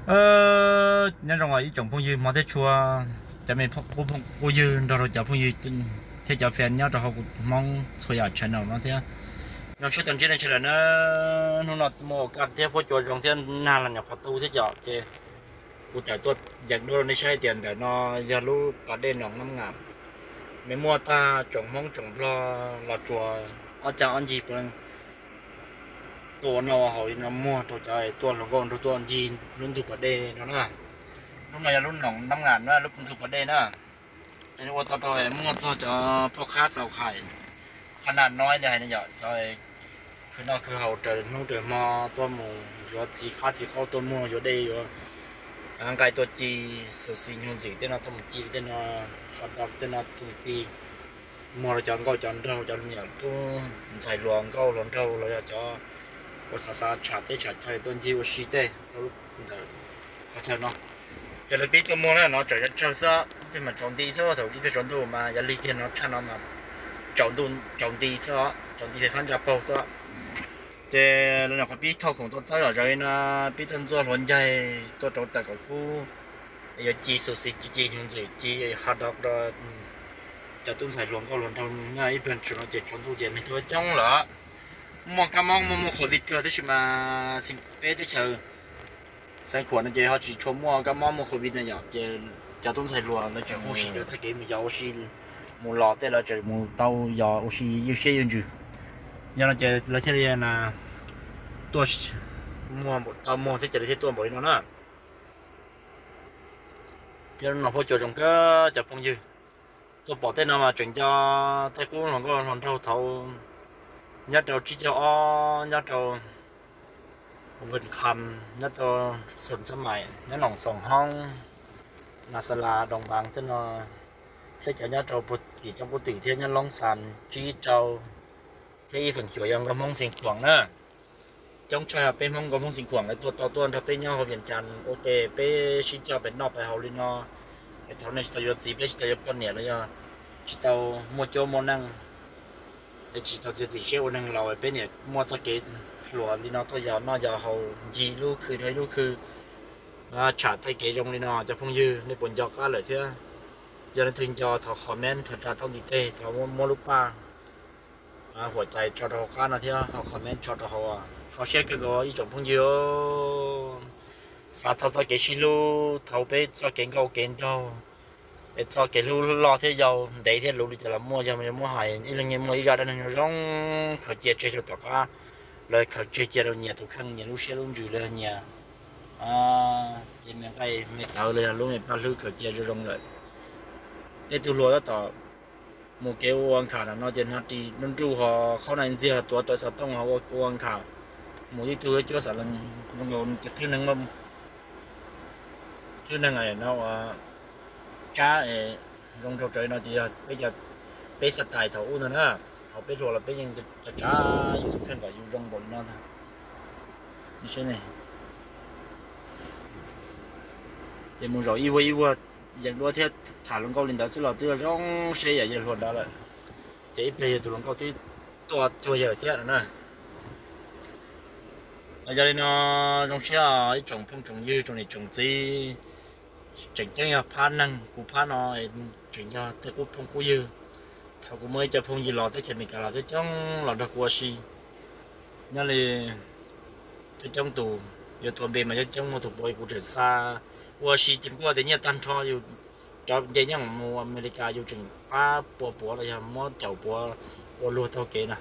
Nyob zoo ib tsoom phooj ywg hmov thiab tshua, cov me phooj qub phooj qub ywg nrog rau cov phooj ywg thiab cov fan nyob rau hauv kuv Hmoob txhua yam channel no thiab. Zoo siab tau ntsib nej sawv daws na. Hnub no muaj kaj thiab huab cua zoo thiab nag los nyuam qhuav tu thiab cov ces kuv tawm tuaj yees dua rau nej saib tias ntawm no yog lub pas dej Noom Nab Ngam. Nws muaj tag tsoom Hmoob tsoom Nplog los tsuas ob cag ob ncig puav leej tuaj ua noj ua haus li no, muag rau cov tuaj hluas nkauj nraug tuaj ncig lub ntug pas dej no na. Lub no yog lub Noom Nab Ngam na, lub ntug pas dej na. Ces ua tau rau muaj txog cov phoj khab xaus khais, qhab naj nob li hais no yom, cov khwv noj khwv haus raws hnub raws hmo tuaj mus yuav txiv qab txiv qaub tuaj muag, yuav dej yuav nqaij tuaj ci, xus xis nyuj ntxwm tej no tuaj mus ci tej no, hot dog tej no tuaj mus ci, muag rau cov nkauj cov nraug, cov niam tub ntxhais hluas nkauj hluas nraug los yog cov uas xav xav tsham teb tsham chaw tuaj ncig ua si tej rau lub ntawm qhov chaw no. Ces lawv pib tuaj muag na, no tseem yuav tsawg xwb, ib pliag mas tsaus nti xwb, thaum ib pliag tsaus ntuj mas yav lig kiag no tshaj no mas tsaus ntuj tsaus nti xwb, tsaus nti fais fab ntsa paug xwb. Ces lawv nyuam qhuav pib thauj khoom tuaj txawb zom zaws li no, pib tuaj ntxuaj hluav ncaig tuaj rau tawm kom kub, yuav ci xus xis ci ci nyuj ntxwm ci hot dog rau cov tub ntxhais hluas nkauj hluas nraug na. Ib pliag tsaus no ces tsaus ntuj ces neeg tuaj coob lawm. Muaj kab mob muaj muaj covid kawg tab sis mas peb teb chaws Xeev Khuam no ces ho tsis tshua muaj kab mob muaj covid no yom, ces cov tub ntxhais hluas lawv tseem ua si rau txoj kev mus yos ua si mus los tej, lawv tseem mus tau yos ua si ywj siab ywj ntsws. Yog no ces lawv thiaj li na tuaj muag tau muag thiab ces lawv thiaj tuaj npaum li no na. Thiab no huab cua zoo kawg cov phooj ywg. Tuaj pom tej no mas tseem nco tej qub hluas nkauj hluas nraug thaud nyob rau tsib caug ob, nyob rau Vinh Kham, nyob rau Xus Xab Mais, nyob Noom Xoom Hoob, Nas Xas Las, Doos Npaas tej no, thiab cov nyob rau puag tim roob kub twm thiab nyob Loob Xas tsib rau, thiab ib feem xyuam yog nkauj Hmoob Xeev Khuam na. Coob tshaj peb Hmoob nkauj Hmoob Xeev Khuam lawv tuaj tau tuaj nrog peb nyob hauv Vias Cas ua ke, peb sib coj pem noj pem haus li no. Es thaum nej tsis tau yuav txiv, peb tsis tau yuav poj niam los yog tsis tau muaj cuab muaj neej, es tsis tau txiav txim siab ua neeg laus, peb niam muaj txoj kev hluas li no tuaj yos noj yos haus ncig lub khw rau ib lub khw, tsham txoj kev zoo li no cov phooj ywg nej puas nco qab lawm thiab? Yog leej twg nco thov comment, thov tsa taub ntiv teg, thov muab lub paj huam cais tso rau hauv qab no thiab ho comment tso rau hauv. Kho siab kawg nkaus ib tsoom phooj ywg, xav txog txoj kev sib hlub thaum peb txoj kev nkauj kev nraug, es txoj kev hlub loj thiab yau ntev thiab luv li cas los muaj, yog yuav muab hais ib leeg nyias muaj ib zaj dab neeg zoo zoo khaws cia tseg rau tom qab, los khaws tseg cia rau nyias tus kheej, nyias lub siab lub ntsws los nyias ces me nqaij me tawv los yog lub me paj hlwb khaws cia zoo zoo lawm. Tej tug hluas tab tom mus kev ua nkham no ces hnav ris nruj nruj ho qhaub nai ntxiag ho tuav rawv xov tooj ho ua nkham, mus ib tug cuab xam lees zoo nkaus thwj neeg, thwj neeg no ua kab es zoo nraug raws li no ces yog peb, peb xav tais thaum ub ntag na. Thaum peb hluas los peb yeej tsa tsa yus tus kheej kom yus zoo npaum li no ntag. Ces mus zaum ib vuag ib vuag yees duab thiab tham hluas nkauj li ntawd xwb los twb zoo seb yam yawg hluas nrad lawm. Ces ib pliag yog tus hluas nkauj twb tuaj cuag yawg thiab no na. Yog li no zoo siab ib tsoom phooj tsoom ywg tsoom niam tsoom txiv, tseem ceeb yog phab neeg kuv phab no, tseem yog tej qub phooj qub ywg. Thaum kuv muaj ib co phooj ywg los teb chaws Amelikas los coob coob los nrog kuv ua si, nyob li coob coob tus yuav tuav npe mas coob coob muaj tus puav kuv tseem xa ua si ces kuj tias nyiaj tag nrho yus rov nce nyob mus Amelikas yus tseem pab pua puav los yog muab caum puav ua luag taug kev na.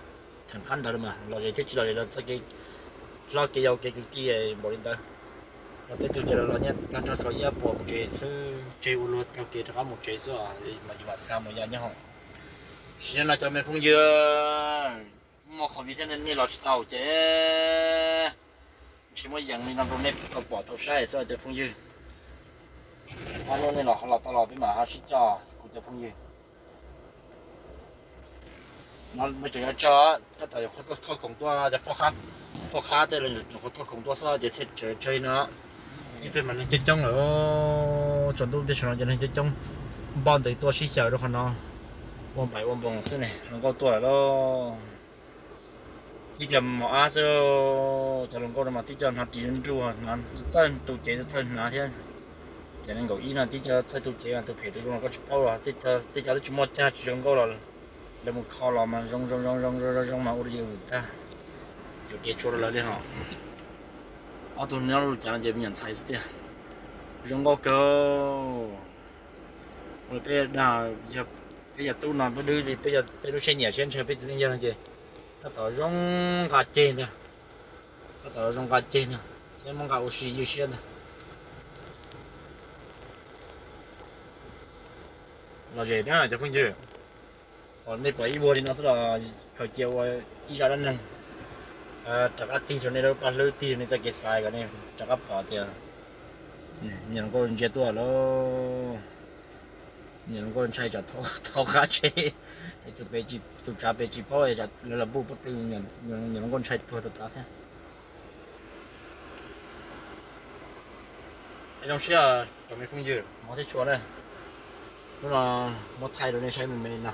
Theem qab ntawd mas lom zem thiab tsis lom zem los txoj kev hlob kev yau kev kwv tij npaum li ntawd. Los tej tug ces los los nyiaj tag nrho tso ib puas mus tsev xwb, tseg ua luag taug kev rov qab mus tsev xwb os, mas yus mam xa mus yos nyob hoom. Sim no cov me phooj ywg, muaj covid thiab nej los tsis tau ces ntshe muab yees li no rau nej tau pom tau saib xwb cov phooj ywg. Ob hnub nej los ho los tau los peb mam ho sib coj kuv cov phooj ywg. No tseem yuav tsawg, tab tom yuav qhuav tuaj thauj khoom tuaj cov phoj qhab tej los yuav qhuav thauj khoom tuaj xwb ces thiaj tseem tsawg no. Ib pliag mas neeg coob coob lawm, tsaus ntuj ib pliag saum no ces neeg coob coob npoj ntws tuaj sib xyaw rau qhov no ua npaim ua npoos xwb ne, hluas nkauj tuaj lawm lauj. Tib co mos ab xwb, cov hluas nkauj no mas tib co hnav ris nruj, hnav txawj tu cev txawj hnav thiab. Ces nees nkaum ib no tib co txawj tu cev, tus phem tus zoo los koj tsis paub los, tej co twb tsis muaj cag tsis zoo nkauj los lawv mus kho los mas zoo zoo zoo zoo zoo zoo mas ua rau yus tag, yuav kev tshua rau lawv li hos. Ob tug nyob lub cas no ces me nyuam ntxhais xwb tiag, zoo nkauj kawg. Ua li peb dag, yog peb yog tub no peb dwb li, peb lub siab nyiam siab ntshaw peb txiv neej yawg no ces tab tom zoo nqa ceg ntag, tab tom zoo nqa ceg ntag thiab muab nqa ua si ywj siab ntag. Lom zem na cov phooj ywg, nej pom ib vuag li no xwb los khaws cia ua ib zaj dab neeg rov qab tig rau nej lub paj hlwb, tig rau nej txoj kev xav kom nej rov qab pom tias niam hluas nkauj ntsia tuaj lauj, niam hluas nkauj ntshai tsam thov qab tsheb, tus pem, tus tsav pem tsis paub lawv los npuj pob tw, niam hluas nkauj ntshai tuag tas tas thiab. Zoo siab tsoom me phooj ywg hmov thiab tshua na, hnub no muab thaij rau nej saib me me no,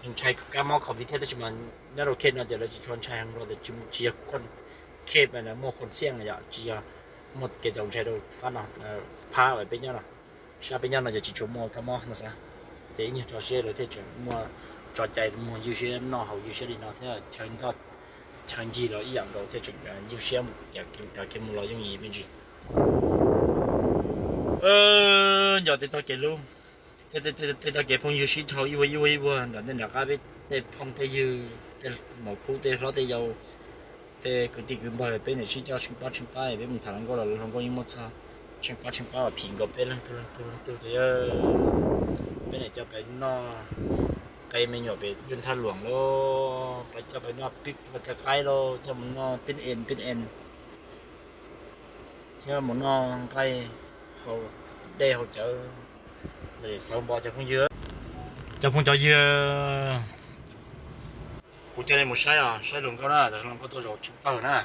ntshai kab mob covid thiab tab sis mas nyob rau case no ces lawv tsis tshua ntshai heev rau tias tsis yog case muaj khuam xiaj yom, tsis yog muaj kev txaus ntshai rau fab no, phab uas peb nyob no, sab peb nyob no ces tsis tshua muaj kab mob no xav, ces ib nyuag tso siab lawv thiaj tseem muaj tso cai muag ywj siab noj haus ywj siab li no thiab chaw ntoj chaw ncig los ib yam nkaus thiaj tseem ywj siab, cov kev mus los yooj yim me ntsis. Nco tej txoj kev hlub, tej txoj kev phooj ywg sib dhau ib vuag ib vuag ib vuag nram tej nram qab peb tej phooj tej ywg, tej maum khub tej hlob tej yau, tej kwv tij kwv npawg peb niam sib coj tsheej pab tsheej pab peb mus tham hluas nkauj los hluas nkauj yeej muaj txog tsheej pab tsheej pab los phim nkaus peb leej tug leej tug leej tug tias peb niam coj peb noj qe me nyuam pem lub thaj luam lauj, peb coj peb noj pib tej qaib lauj, coj mus noj pib en pib en thiab mus noj nqaij haus dej haus cawv. Xav npo cov phooj ywg, cov phooj cov ywg, kuv coj nej mus saib os, saib hluas nkauj na, cov hluas nkauj tuaj zaum tsheej pawg na.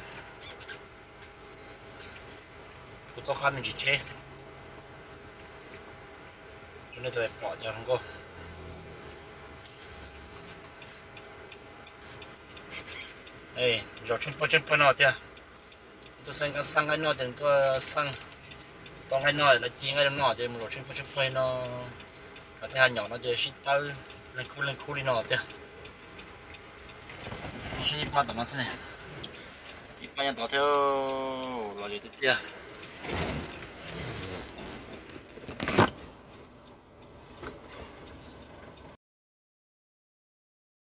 Kuv txoj qab me ntsis tsheb, nej tuaj pom cov hluas nkauj zaum tsheej pawg tsheej pawg no tiag. Tuaj xaj nqaij noj ces tuaj xaj tau nqaij noj, lawv ci nqaij rau noj ces mus zaum tsheej pawg tsheej pawg no. Cov tej ha nyom no ces sib tawb leej khub leej khub li no tiag. Saib ib pab tom no thiab ne, ib pab nyob tod thiab, lom zem tiag tiag.